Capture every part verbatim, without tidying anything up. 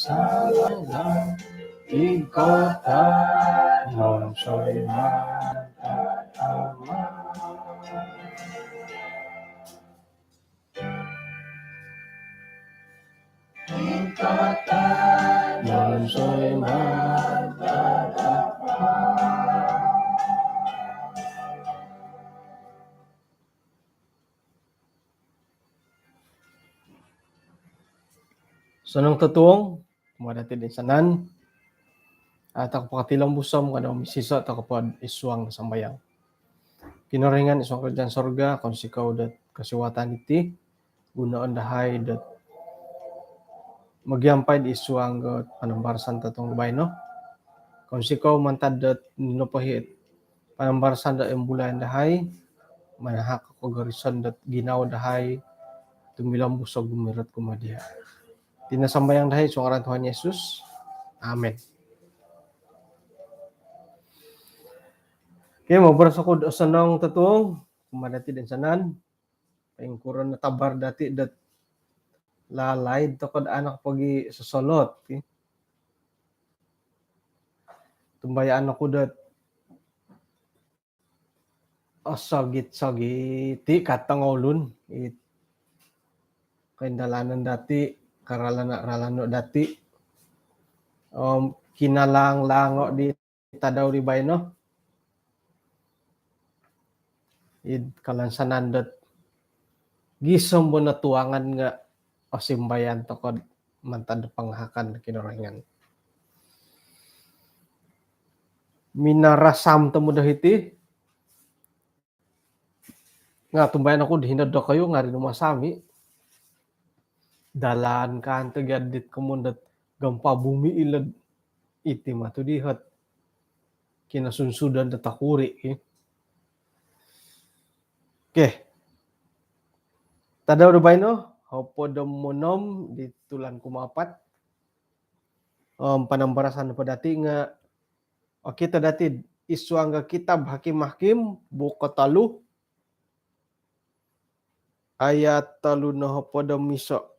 Salam ingkatan onsoi mantad Ama. Ingkatan onsoi mantad Ama. Osonong totuong kumaa dati toinsanan. Au tokou po kotilombus om kada misisa tokou po id suang do sambayang. Kinorohingan id suang kerajaan sorga, kounsikou dot kosiwatan diti, gunoon dahai dot mogiampai id suang dot panambarasan totuong baino. Kounsikou mantad dot nopo it panambarasan dot imbulayon dahai, manahak kogorisan dot ginawo dahai, tumilombus o gumirot kumaa dia. Iti no sambayang dahai id suang ngaran Tuhan Yesus. Amin. Okey, moboros oku do osonong totuong kumaa dati toinsanan. Poingkuro no tabar dati dot lalai tokou do au nokopogisosolot, ki. Tumbayaan oku dot osogit-sogit i ka tongoulun, it koindalanan dati, karalano-ralano dati, om kinalang-lango di tadau di baino. Id kalansanan dot gisom bo notuangan nga osimbayan tokou mantad pangahakan Kinorohingan. Minarasam tomod do hiti. Nga tumbayaan oku do hino dokoyu nga rinuma sami. Dalan kan tu gia dit komoyon dot gempa bumi ilo iti matu di hot kinosunsudan do tokuri, ki. Okey. Tadau do baino, hopod om onom di tulan kumaapat. Om panambarasan po dati nga okito dati id suang do kitab Hakim-Hakim, buuk kotolu, ayat tolu nohopod om iso.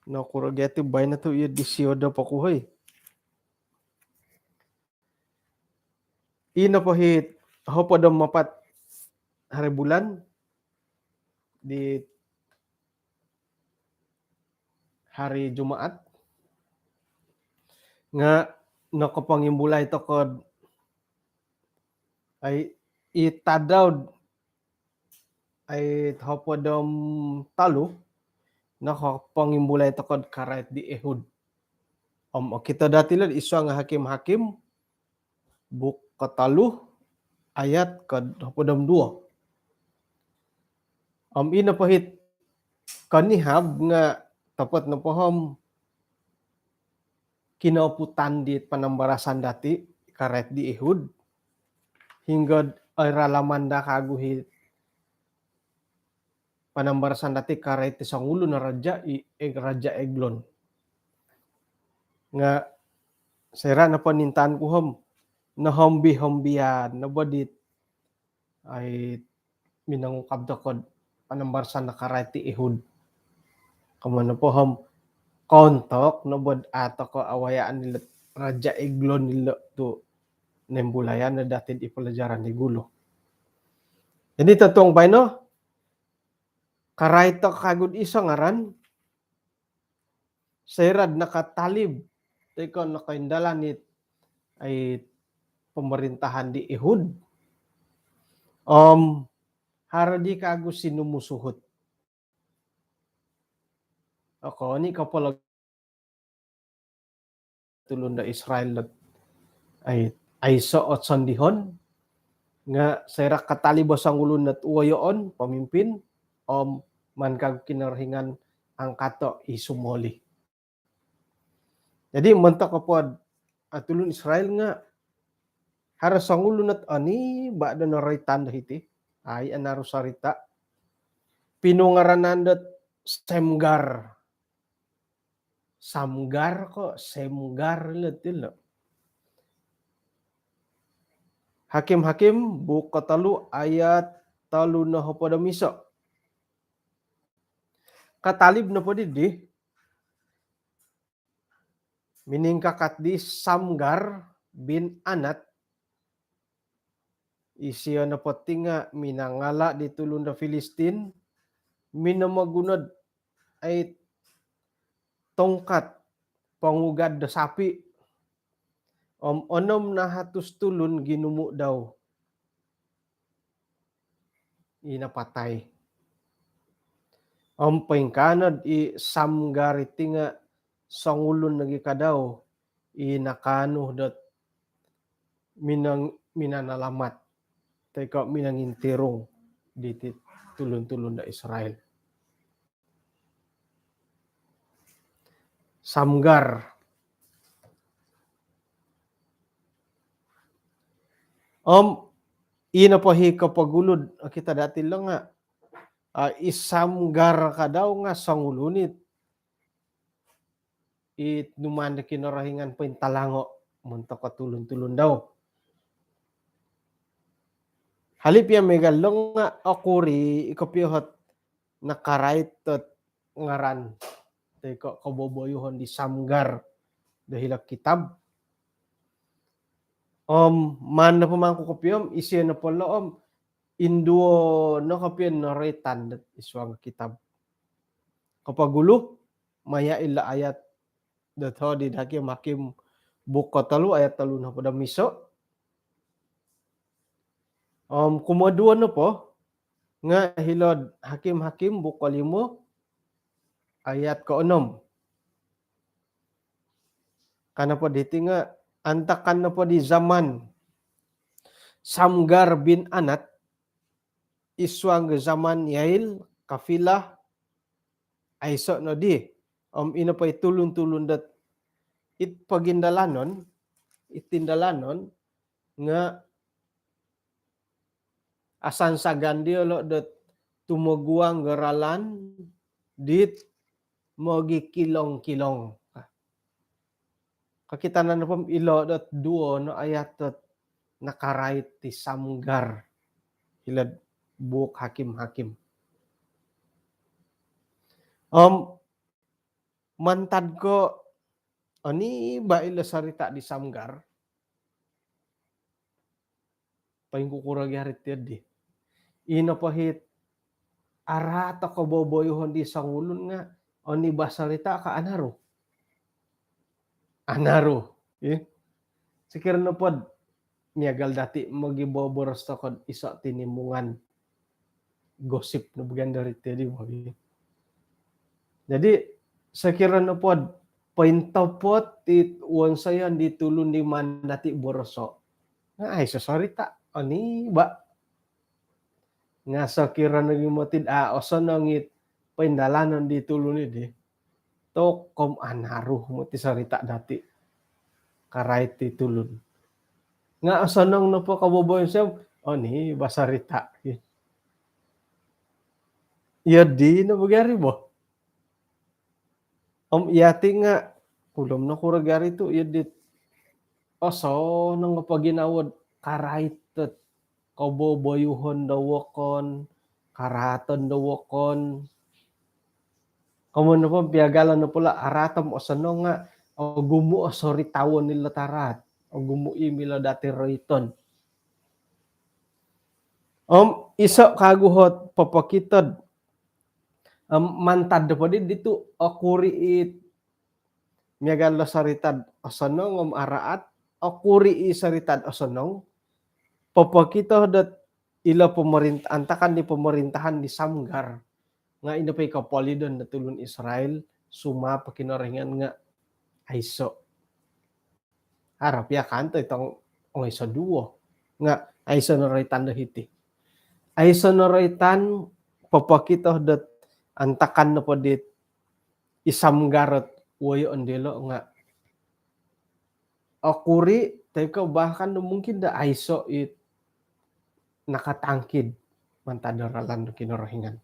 Nokuro gia ti baino tu iyo disio do pokuhoi. Ino po it hopod om apat hari bulan di hari Jumaat. Nga nokopongimbulai tokou do, ai, i tadau, ai, hopod om tolu, nokopongimbulai tokou do karait di Ehud. Om okito dati lo id suang Hakim-Hakim, buuk kotolu, ayat kohopod om duo. Om ino po it konihab nga otopot nopo om kinooputan di panambarasan dati karait di Ehud. Hinggo oiralaman daa kagu it panambarasan dati karait di songulun raja i, e, Raja Eglon. Nga soira nopo nintaan ku om nohombi-hombian no bo di, ai, minongukab tokou do panambarasan do karait di Ehud. Komoyon nopo om kontok no bo do au tokou awayaan ilo Raja Eglon ilo tu noimbulayan no dati id pelajaran di gulu. Jadi totuong baino, karait tokou kagu do iso ngaran, soira do nakatalib toi ko nokoindalan it, ai, pemerintahan di Ehud. Om haro di kagu sinumusuhut. Okon i ko po lo tulun do Israel dot, ai, aiso ot sondihon, nga soira katalib o songulun dot woyoon, pemimpin, om maan kagu Kinorohingan angkato i sumoli. Jadi montok nopo do, a, tulun Israel nga haro songulun dot oniba do noroitan do hiti, ai, anaru sorita. Pinungaranan dot Semgar. Samgar ko Semgar lo ti lo. Hakim-Hakim, buuk kotolu, ayat tolu nohopod om iso. Katalib nopo dii, miningkakat di Samgar bin Anat, isio nopo ti nga minangala di tulun do Filistin, minomoguno dot ai tongkat pongugad do sapi, om onom nahatus tulun ginumu dau i napatai. Om poingkaa no di Samgar iti nga songulun nogi kadau i nakaanu dot minang-, minanalamat toi ko minangintirung diti tulun-tulun do Israel. Samgar. Om ino po i kopogulu dot okito dati lo nga, ah, i Samgar kadau nga songulun it, it numaan do Kinorohingan pointalango montok tulun-tulun dau. Hali pia miagal lo nga okuri i kopio ot nakarait dot ngaran toi ko koboboyuhon di Samgar do hilo kitab. Om maan nopo mangku kopio om isio nopo lo om induo no kopio noroitan dot id suang kitab. Kopogulu maya ilo ayat dot hodi id Hakim-Hakim buuk kotolu ayat tolu nohopod om iso. Om kumoduo nopo nga hilo'd Hakim-Hakim buuk kolimo ayat koonom. Ka nopo diti nga antakan nopo di zaman Samgar bin Anat, id suang do zaman Yael kafilah, aiso nodi. Om ino po i tulun-tulun dot it pogindalanon, it tindalanon nga asansagan diolo dot tumoguang do ralan dit mogikilong-kilong. Kokitanan nopo om ilo dot duo no ayat dot nakarait di Samgar hilo'd buuk Hakim-Hakim. Om mantad ko oniba ilo sorita di Samgar, poingkukuro gia ri ti di. Ino po it araat o koboboyuhon di songulun nga oniba sorita ka anaru. Anaru. Ih. Sokiro nopo dot miagal dati mogiboboros toko dot iso tinimungan gosip no bagian dari tadi bagi. Jadi sokiro nopo dot pointopot it wonsoyon di tulun di maan dati boroso nga aiso sorita, oniba. Nga sokiro nogi moti dot a osonong it poindalanon di tulun i di, tokou om anaru moti sorita dati karait di tulun. Nga osonong nopo koboboyuhon, oniba sorita. Iyo di no bagian ri bo. Om yati nga ulom nokuro gia ri tu iyo dit osonong o poginawo dot karait dot koboboyuhon do wokon, karaaton do wokon. Komoyon nopo piagalan nopo lo araat om osonong nga ogumu o soritaon ilo taraat, ogumu i milo dati roiton. Om iso kagu ot popokito dot, om mantad nopo di ditu okuri it miagal do sorita dot osonong om araat, okuri i sorita dot osonong, popokito dot ilo pemerint-, antakan di pemerintahan di Samgar nga ino po i kopolidon do tulun Israel, sumapo Kinorohingan nga aiso. Haro pia kanto itong ongoi soduo. Nga aiso noroitan do hiti. Aiso noroitan popokito dot antakan nopo dit i Samgar ot woyoon diolo nga okuri toi ko bahkan do mungkin do aiso it nakatangkid mantad do ralan do Kinorohingan.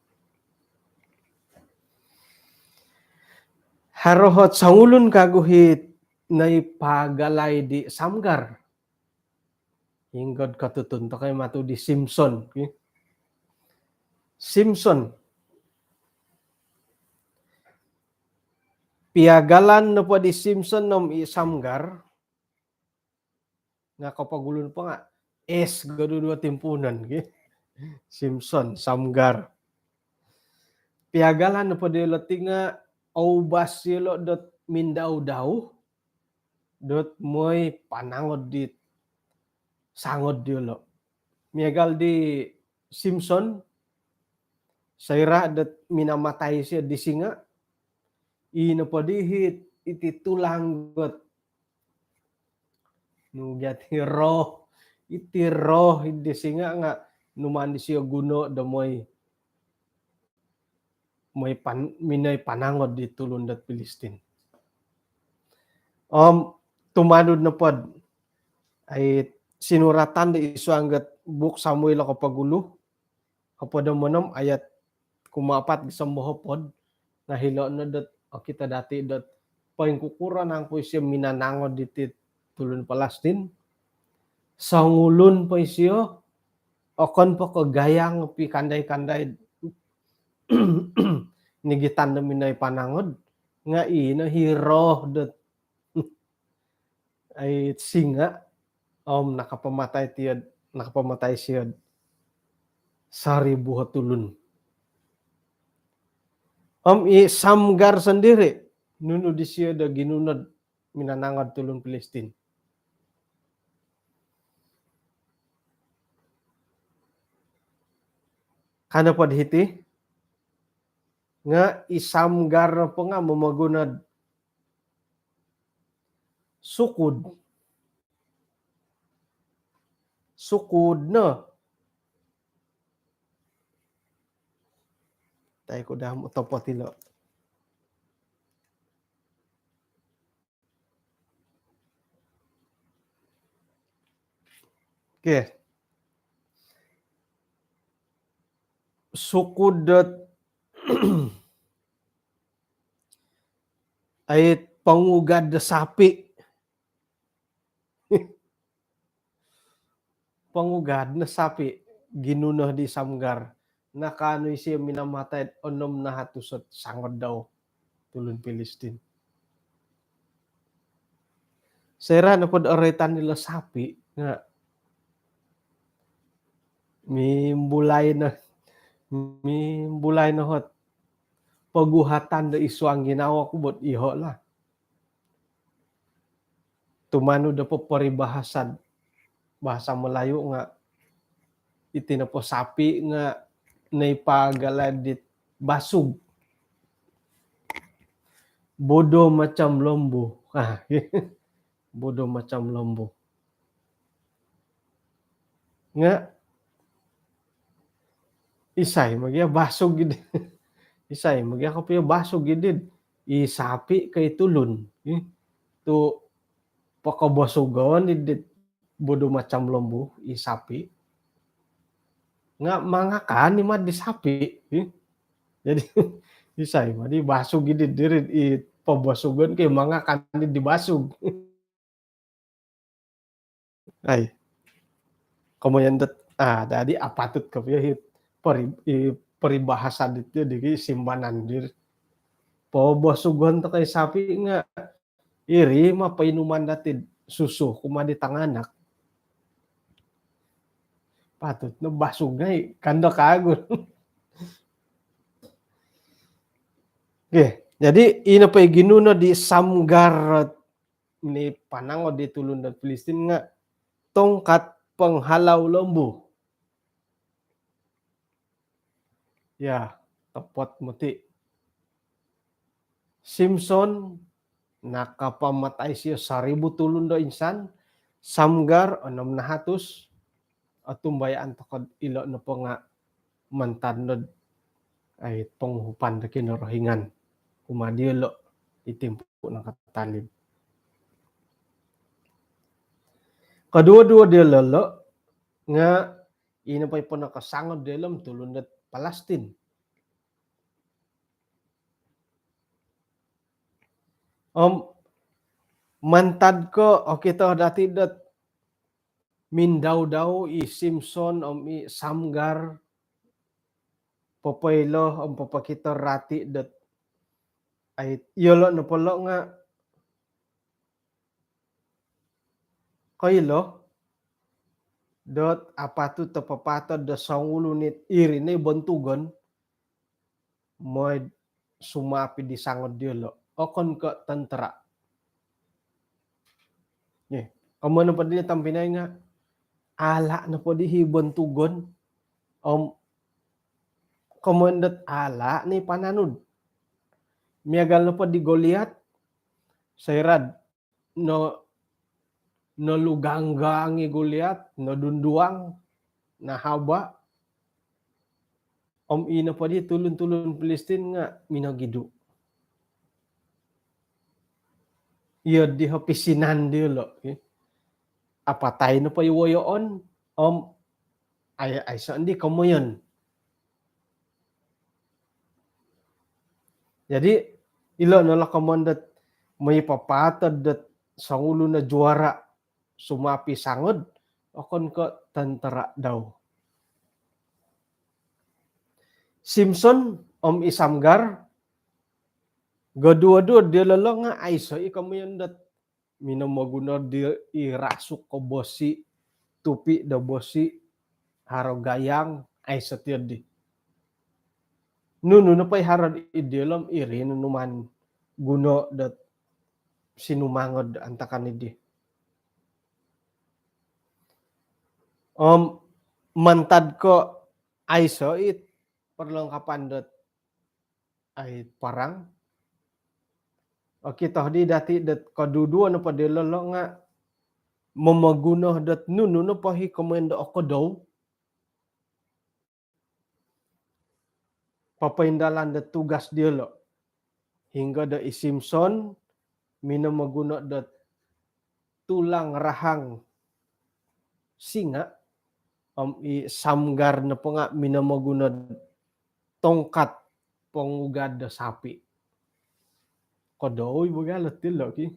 Haro ot songulun kagu it naipagalai di Samgar. Ingkaa kotutun tokou matu di Simson, ki. Simson. Piagalan nopo di Simson om i Samgar nga' kopogulu nopo nga' S goduo-duo timpuunon gi. Simson, Samgar. Piagalan nopo diolo ti nga' oubas iyolo' dot mindau-dau dot moi panangod dit sangod diolo'. Miagal di Simson, soira' dot minamatai isio di singa', i nopo di hiti tulang dot nu gia ti roh, iti roh di singa' nga' numaan disio guno do moi moi pan-, minoi panangod di tulun dot Pilistin. Om tumanud nopo dot ai sinuratan di id suang dot buuk Samuel kopogulu, hopod om onom ayat kumaapat gisom do hopod, nga' hilo' no dot okito dati' dot poingkukuro nangku isio minanangod diti tulun Palestin. Songulun po isio, okon po ko' gayang pikandai-kandai nigitan do minoi panangod, nga' ino hiro dot ai singa', om nakapamatai tiod, nakapamatai siod saribu o tulun. Om i Samgar sondiri', nunu disio do ginuno do minanangod tulun Pilistin? Ka nopo di hiti, nga' i Samgar nopo nga' momoguno do sukud. Sukud no. Tai ku daa motopot ilo'. Okey. Sukud dot ai pongugad do sapi'. Pongugad no sapi' ginuno di Samgar. Nakaanu isio minamatai onom nahatus ot sangod dau tulun Pilistin. Soira' nopo dot oroitan dilo' sapi' nga' mimbulai no, mimbulai no ot poguhatan do id suang ginawo ku bo dot iyoho' lah. Tumanud do poporibahasa bahasa Melayu nga' iti nopo sapi' nga' naipagalai dit basug. Bodoh macam lembu. Ah, bodoh macam lembu. Nga' isai ma gia basug iddi. Isai ma gia kopio basug iddi. I sapi' ko' i tulun. Ih, tu' pokobosugon iddi bodoh macam lembu, i sapi'. Nga' mangakan i ma di sapi'. Ih. Jadi, isai ma di basug iddi diri, i pobosugon ko' mangakan iddi basug. Ai. Komoyon dot, ah, dadi apatut kopio hit peri-, i peribahasa dit di simbanan dir. Pobosugon toko i sapi' nga' iri ma poinuman dati' susu kumaa di tanganak. Patut no basug ngai' kando kagu. Okey, jadi ino po i ginuno di Samgar ni panangod di tulun dot Pilistin nga' tongkat penghalau lembu. Ya, topot moti. Simson, nakapamatai siyo saribu tulun do insan, Samgar onom nahatus, otumbayaan toko' ilo' nopo nga' mantad nod ai ponguhupan do Kinorohingan kumaa diyolo' i timpu' nakatalib. Koduo-duo diyolo' lo' nga' ino po i ponokosangod diyolo' om tulun dot Palestin. Om mantad ko' okito dati' dot mindau-dau i Simson om i Samgar popoilo om popokito rati' dot ai, iyolo' nopo lo' nga' koilo dot apatut do papatod do songulun it iri no i bontugon, moi'd sumapid di sangod diyolo'. Okon ko' tentera. Ni, komoyon nopo di tompinai nga', ala' nopo di hi bontugon, om komoyon dot ala' ni pananud. Miagal nopo di Goliat, soira'd no, noluganggang i Goliat, nodunduang, nahaba'. Om ino po di tulun-tulun Pilistin nga' minogidu'. Iyo di ho pisinan diyolo', ki. Apatai nopo i woyoon, om ai, aiso' ndi komoyon. Jadi, ilo' no lo' komoyon dot moi papatod dot songulun o juara sumapi sangod, okon ko' tentera dau. Simson om i Samgar, goduo-duo diyolo' lo' nga' aiso' i komoyon dot minomoguno di i rasuk ko bosi, tupi do bosi, haro gayang, aiso' tiyo di. Nunu nopo i haro id diyolo' om iri nunu maan guno dot sinumangod antakan iddi. Om mantad ko' aiso' it perlengkapan dot ai parang. Okito di dati' dot koduduo nopo diyolo' lo' nga' momoguno dot nunu nopo hi komoyon do okodou, papaindalan dot tugas diyolo'. Hinggo do i Simson minomoguno dot tulang rahang singa', om i Samgar nopo nga' minomoguno tongkat pongugad do sapi. Kodou i bo gia lo' ti lo' ki.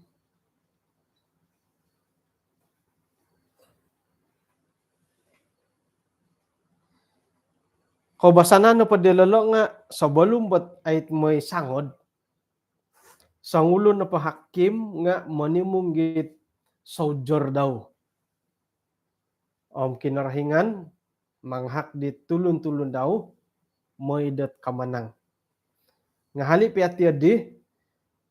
Koubasanan nopo diyolo' lo' nga' sobolum bot ai moi sangod, songulun nopo hakim nga' monimung dit soldier dau. Om Kinorohingan manghak di tulun-tulun dau moi dot kamanang. Nga' hali' piya tiyo di,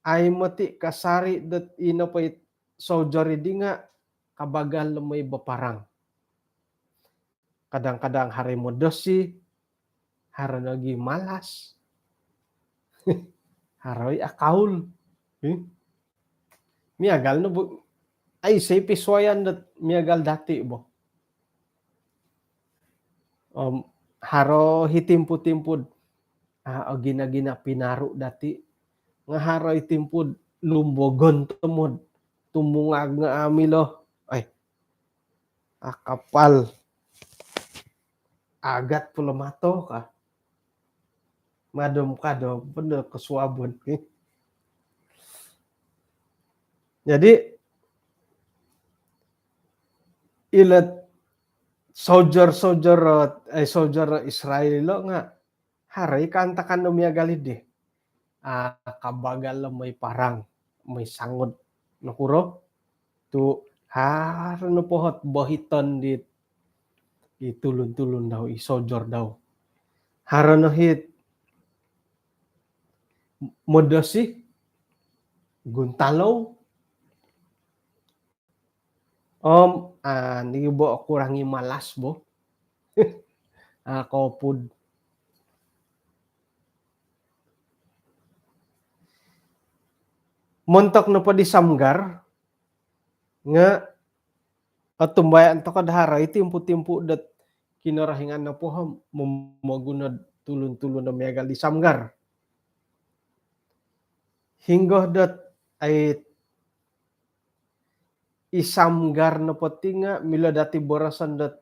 ai moti' kasari' dot ino po it soldier iddi nga' kabagal lo' moi baparang. Kadang-kadang haro i modosi, haro nogi malas, haro i akaul. Hi? Miagal no bo, aiso' i pisuayan dot miagal dati' bo. Om haro hi timpu-timpu dot, ah, ogina-gina pinaru' dati'. Nga' haro i timpu dot lumbogon tomod, tumungag nga' amu' milo. Ai, akapal. Agat pulo mato ka. Madom ka do, bener kosuabon. Jadi, ilo' soldier-soldier, eh, soldier Israel lo' nga' haro i kaantakan do miagal iddi. Ah, kabagal lo' moi parang, moi sangod. Nokuro? Tu' haro nopo hot bohiton dit i tulun-tulun dau, i soldier dau. Haro no hit modosi, guntalou, om, ah, ni bo okurangi malas bo. Ah, kopud. Montok nopo di Samgar, nga' otumbayaan toko' do haro i timpu-timpu dot Kinorohingan nopo om momoguno tulun-tulun do miagal di Samgar. Hinggo dot ai i Samgar nopo ti nga' milo dati' boroson dot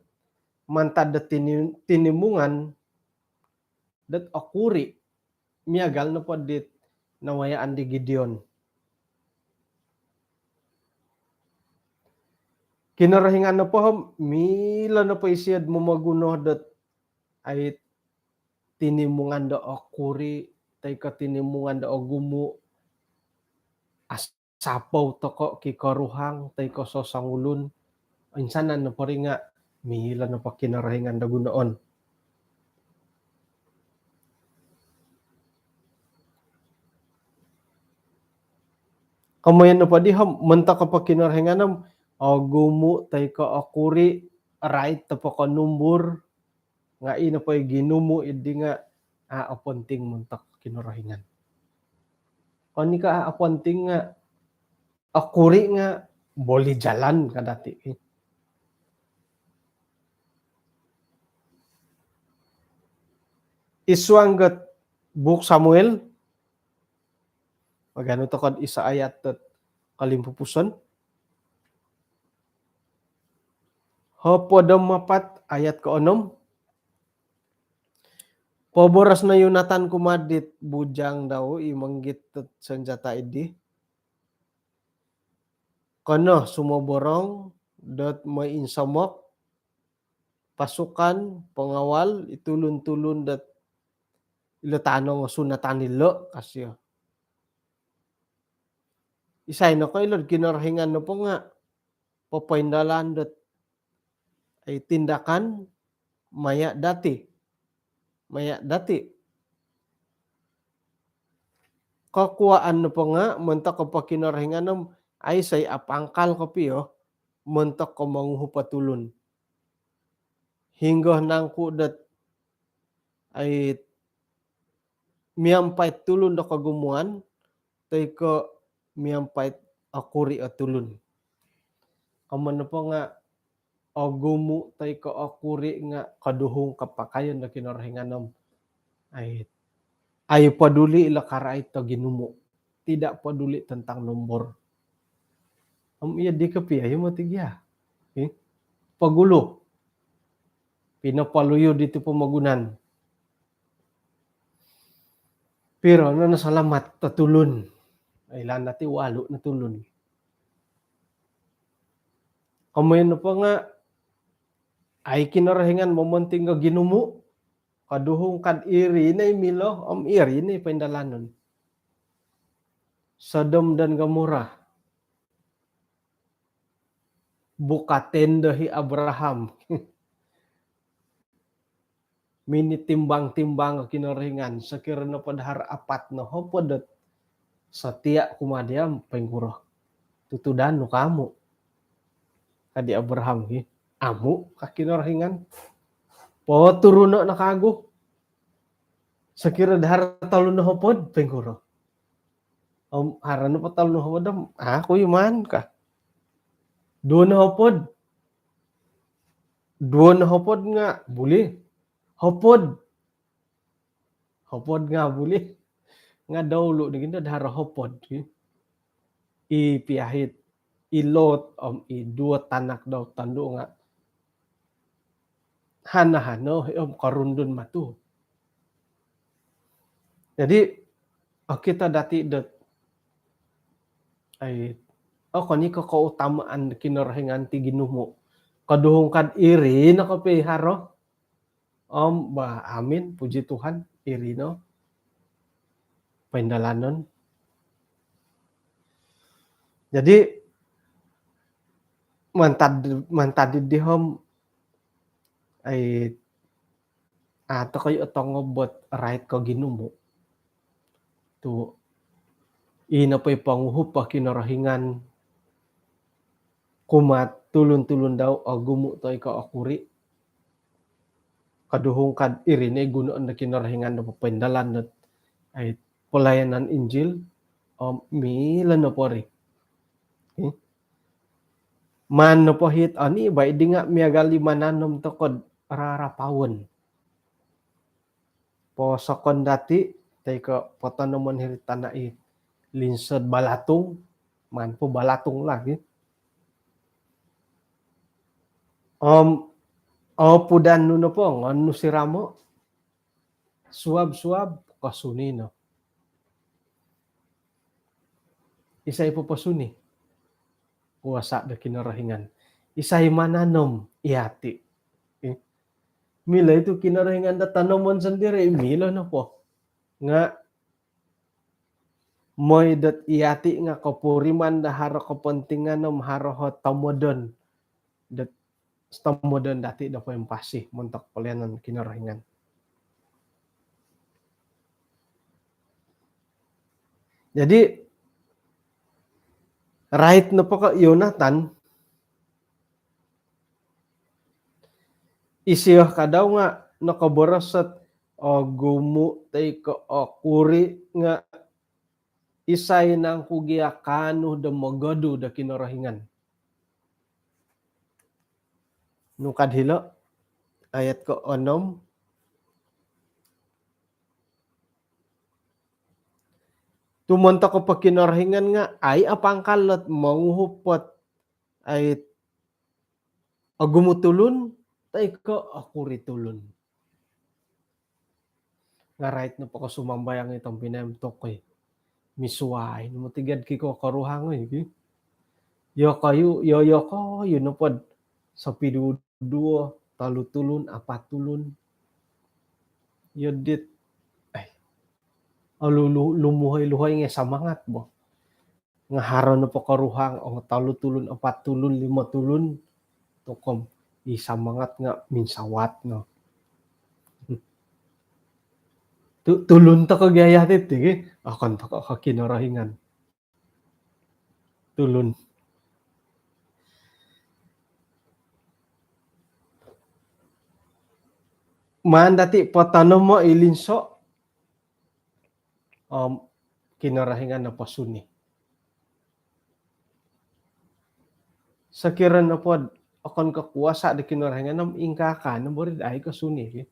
mantad dot tini-, tinimungan dot okuri', miagal nopo dit nawayaan di Gideon. Kinorohingan nopo om milo nopo isiyo'd momoguno dot ai tinimungan do okuri', toi ko' tinimungan do ogumu', asapou toko' ki koruhang toi ko' sosongulun, insanan nopo ri nga' milo nopo Kinorohingan do gunoon. Komoyon nopo di om montok po Kinorohingan om ogumu' toi ko' okuri', rait po ko' numbur, nga' ino po i ginumu' iddi nga' a' oponting montok Kinorohingan. Koni ka a' oponting nga' okuri' nga' boli jalan ka dati'. Id suang dot buuk Samuel, maganu toko'd iso ayat dot kolimpupuson. Hopod om apat ayat koonom. Poboros no Yonatan kumaa dit bujang dau i monggit dot sanjata iddi, "Kanou sumoborong dot moi insomok pasukan pengawal i tulun-tulun dot ilo tanong sunatan ilo," ka sio. Isai nokoilo'd Kinorohingan nopo nga' popoindalan dot ai tindakan maya' dati'. Maya' dati'. Kokuaan nopo nga' montok po Kinorohingan om aiso i apangkal kopio montok ko' monguhup o tulun. Hinggo nangku' dot ai miampai't tulun do kogumuan toi ko' miampai't okuri' o tulun. Komoyon nopo nga' ogumu' toi ko' okuri' nga' koduhung kapakayon do Kinorohingan om ai, ai poduli ilo karait o ginumu'. Tidak peduli tentang nombor. Om iyo di kopio iyo moti gia. Eh? Pogulu. Pinopoluyu diti pomogunan. Piro no nasalamat o tulun? Ilaan dati' walu no tulun. Komoyon nopo nga' ai Kinorohingan momonting o ginumu', koduhung kad iri no i milo om iri no i poindalanon. Sodom dan Gomora. Bukaten do hi Abraham. Minitimbang-timbang o Kinorohingan, sokiro nopo dahar apat nohopod dot sotia' kumaa diya' poingkuro. Tutudan nu ka amu'? Ka di Abraham ki. Amu' ka Kinorohingan. Poturuno' no kagu. Sokiro dahar tolu nohopod poingkuro? Om haro nopo tolu nohopod om, aku iman ka. Duo nohopod. Duo nohopod nga' buli. Hopod. Hopod nga' buli. Nga' daulu' nogi ndo dahar hopod. I piahit, i Lot om i duo tanak dau tondu' nga' hano-hano om korundun matu. Jadi okito dati' dot ai, okon i' ko' koutamaan Kinorohingan ti ginumu'. Koduhung kad iri no kopio i haro. Om bah, amin, puji Tuhan, iri no poindalanon. Jadi mantad, mantad iddi om ai, a' toko' i' otongob dot rait ko' ginumu'. Tu' ino po i ponguhup o Kinorohingan kumaa'd tulun-tulun dau, ogumu' toi ko' okuri'. Koduhung kad iri no i gunoon do Kinorohingan do popoindalan dot ai pelayanan Injil om milo nopo ri. Maan nopo hit oni' bai di nga' miagal i mananom toko'd rarapaon. Posokon dati' toi ko' potonomon hiri'd tana' i linsod balatung, maan po balatung lagi. Om opudan nu nopo, ngon nu siramo', suab-suab, kosuni no. Isai poposuni? Kuasa' do Kinorohingan. Isai mananom? Iyati'. Eh, milo itu Kinorohingan do tanomon sondiri', milo nopo. Nga' Moi dot iyati nga kopuriman do haro kepentingan om haro ho tomodon dot tomodon dati do poimpasi montok pelayanan Kinorohingan. Jadi, rait nopo ko Yonatan, isio kadau nga nokoboros ot ogumu toi ko okuri nga isai nangku gia kaanu do mogodu do Kinorohingan. Nukad hilo, ayat koonom. Tu montok ko po Kinorohingan nga ai apangkal dot monguhup ot ai ogumu tulun toi ko okuri tulun. Nga rait nopo ko sumambayang i tompinai om tokoi, misuai no moti gia dot kikokoruhang oi ki. Yokoyu, yo yokoyu nopo dot sopiduduo, tolu tulun, apat tulun. Yo dit, ai, olu lu-, lumuhoi-luhoi ngai samangat bo. Nga haro nopo koruhang, o, tolu tulun, apat tulun, limo tulun, tokom i samangat nga minsawat no. Tu-, tulun toko gia yati ti, okon toko ko Kinorohingan. Tulun. Maan dati potonomo i linso, om Kinorohingan nopo suni. Sokiro nopo dot okon ko kuasa do Kinorohingan om ingkaa no bo ri dot ai kosuni ki.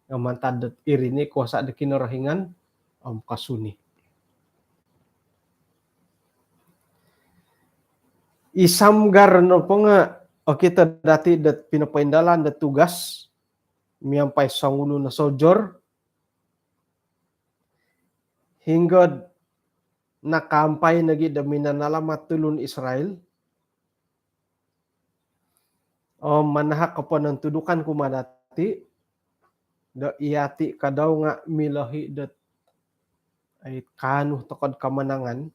Nga mantad dot iri no kuasa do Kinorohingan om kosuni. I samgar nopo nga okito dati dot pinopoindalan dot tugas miampai songulun o sojor, hinggo dot nakaampai nogi do minanalamat tulun Israel. Om manahak koponontudukan kumaa dati do iyati kadau nga milo i dot ai kaanu toko do kamanangan.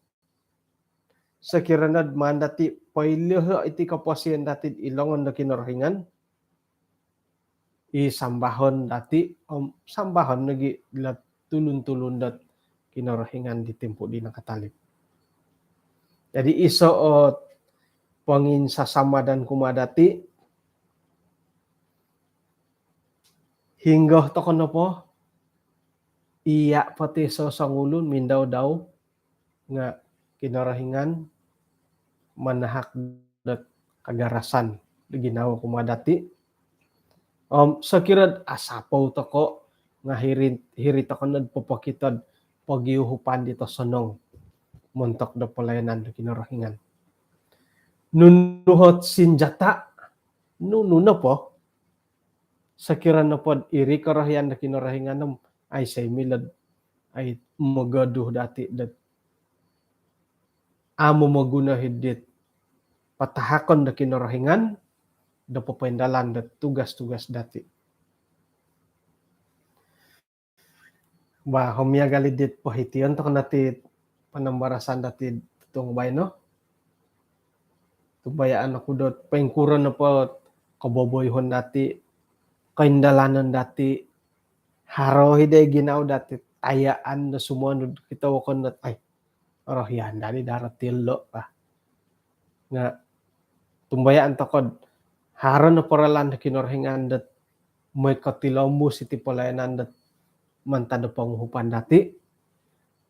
Sokiro no dot maan dati poiliho iti koposion dati id longon do Kinorohingan, i sambahon dati, om sambahon nogi dilo tulun-tulun dot Kinorohingan di timpu di nakatalib. Jadi iso ot ponginsasamadan kumaa dati, hinggo toko nopo, iya po ti so songulun mindau-dau, nga Kinorohingan manahak dot kagarasan do ginawo kumaa dati. Om sokiro dot asapou toko nga hiri, hiri toko no dot popokito dot pogiuhupan dit osonong montok do pelayanan do Kinorohingan. Nunu ot sinjata, nunu nopo, sokiro nopo dot iri korohian do Kinorohingan om aiso i milo dot ai mogodu dati dot amu momoguno i dit patahakon do Kinorohingan do popoindalan dot tugas-tugas dati. Bah, om miagal i dit pohition toko no ti panambarasan dati totuong baino. Tumbayaan oku dot poingkuro nopo koboboyoon dati, koindalanon dati, haro i dii ginawo dati, tayaan do sumonu dot kito wokon dot ai, orohian dati daro tilo bah. Nga tumbayaan toko dot haro nopo ralan do Kinorohingan dot moi kotilombus iti pelayanan dot mantad do ponguhupan dati.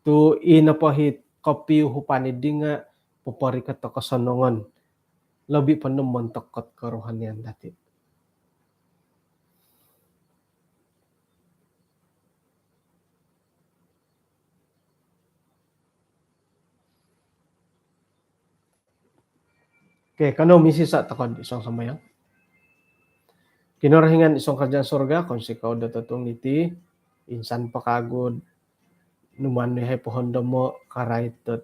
Tu i nopo i kopiuhupan dii nga poporikot do kosonongon, lobi po no montok dot kerohanian dati. Okey, kanou misisa toko id suang sambayang. Kinorohingan id suang kerajaan sorga, kounsikou do totuong diti, insan po kagu do numan yahai pohondomo karait dot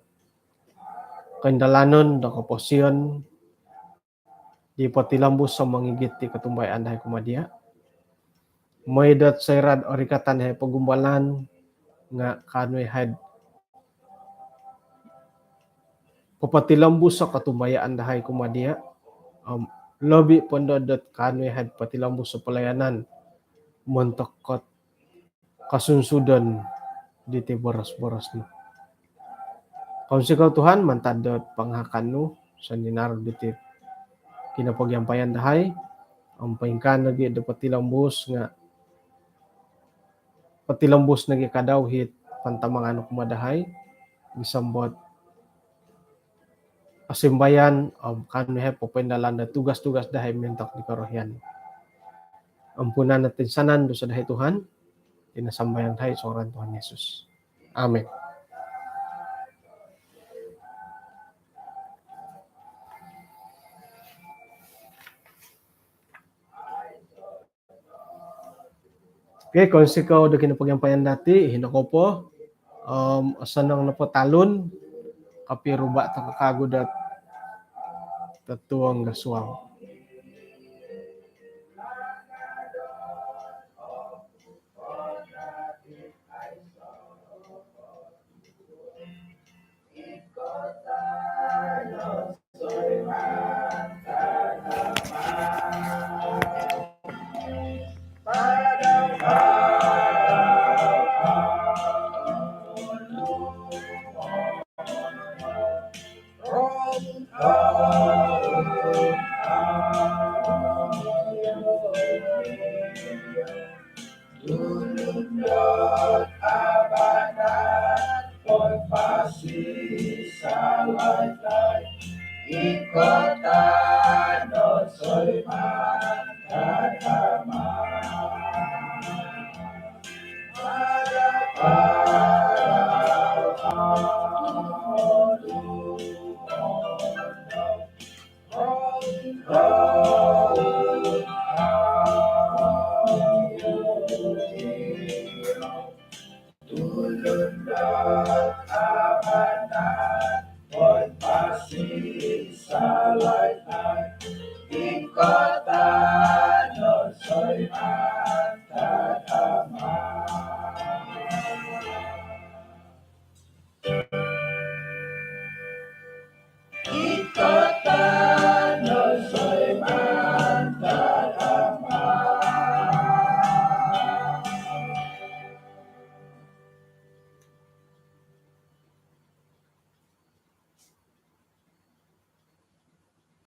koindalanon do koposion di potilombus om mongigit di kotumbayaan dahai kumaa dia. Moi dot soira dot orikatan yahai pogumbalan nga kaanu yahai do popotilombus o kotumbayaan dahai kumaa dia', om lobi' po ndo dot kaanu yahai potilombus o palayanan montok dot kosunsudon diti boros-boros nu. Kounsikou Tuhan mantad dot pangahakan nu soninaru' diti kinopogiampayan dahai, om poingkaa nogi' do potilombus nga' potilombus nogi' kadau it pantamangan nu kumaa dahai, gisom dot osimbayan, om kaanu yahai popoindalan do tugas-tugas dahai montok di korohian. Ampunan no toinsanan dusa dahai Tuhan, iti no sambayang dahai id suang ngaran Tuhan Yesus. Amin. Okey, kounsikou do kinopogiampayan dati', hino ko po, om osonong nopo talun, kopiruba' toko kagu dot totuong do suang.